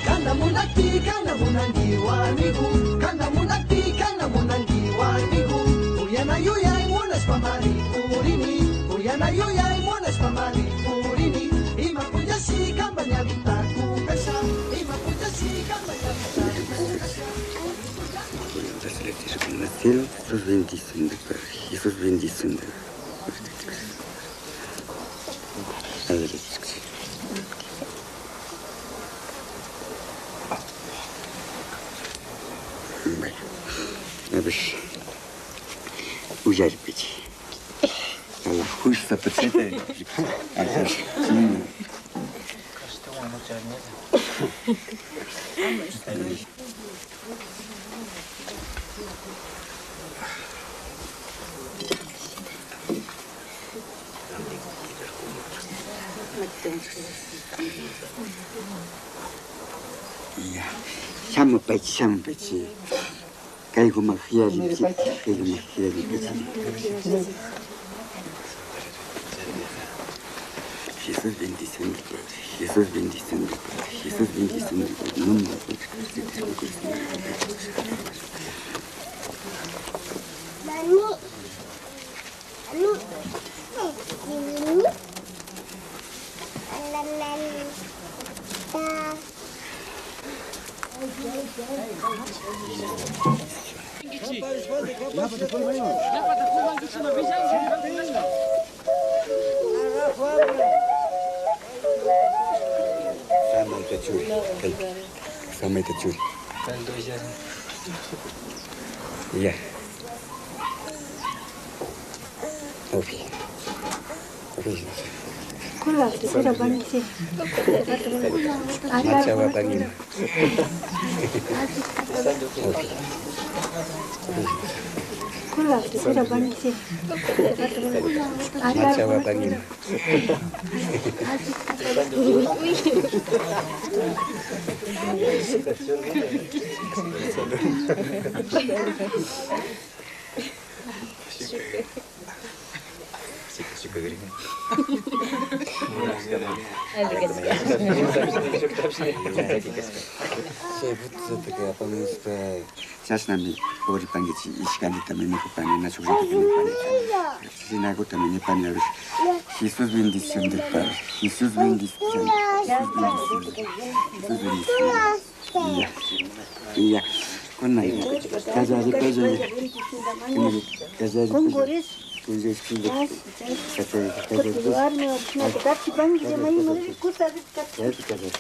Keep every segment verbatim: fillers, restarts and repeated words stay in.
Kana munakpi, kana munanki warmiku, kana munakpi, kana munanki warmiku. Uyana yuyay munashpamari purini, uyana yuyay munashpamari purini. Ima pullashi kanpa ñawita kukasha, ima pullashi kanpa ñawita kukasha. Jesús bendiciones, Padre. Jesús bendiciones. Bueno, a ver, uyaripichi. A la justa presente. Ya. Shamupaychi, shamupaychi. Kaykuman juyaripichi, kaykuman juyaripichi. Jesús bendición del Padre, Jesús bendición del Padre, Jesús bendición del Padre. Nombre del Padre. Samayta churi, kaypi. Samayta churi. Ya. Ok. Ok. Colgarte, pero para sí. Machawa panguima. Colgarte, pero para sí. Machawa panguima. Chashnami puripankichik, ishkallitami mikupani, na shukllitami mikupani. Chashnakutami nipani, a ver. Jesús bendición del Padre. Jesús bendición. Jesús bendición. Jesús bendición. Ya. Ya. Kuna. Kallari, kallari. Kallari, kallari. Kallari, kallari. Kallari, kallari.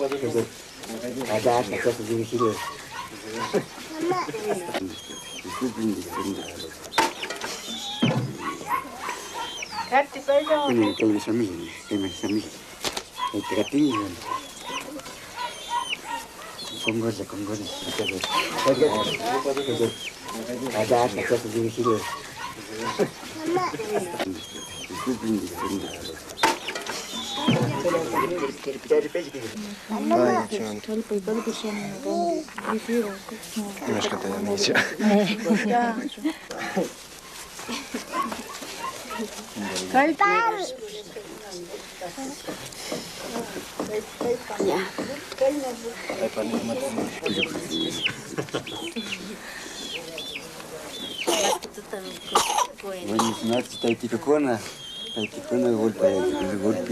Kallari. Allá, allá, allá, dirigirlo. Kayman, kayman shamilla, kayman shamilla. Kayta katinlla. Congolla, congolla. Allá, allá, allá, dirigirlo. Ay, chanta. Imashkata yanaysha. Ya. Buenas noches, taytikukuna. Taytikuna, golpe, golpe.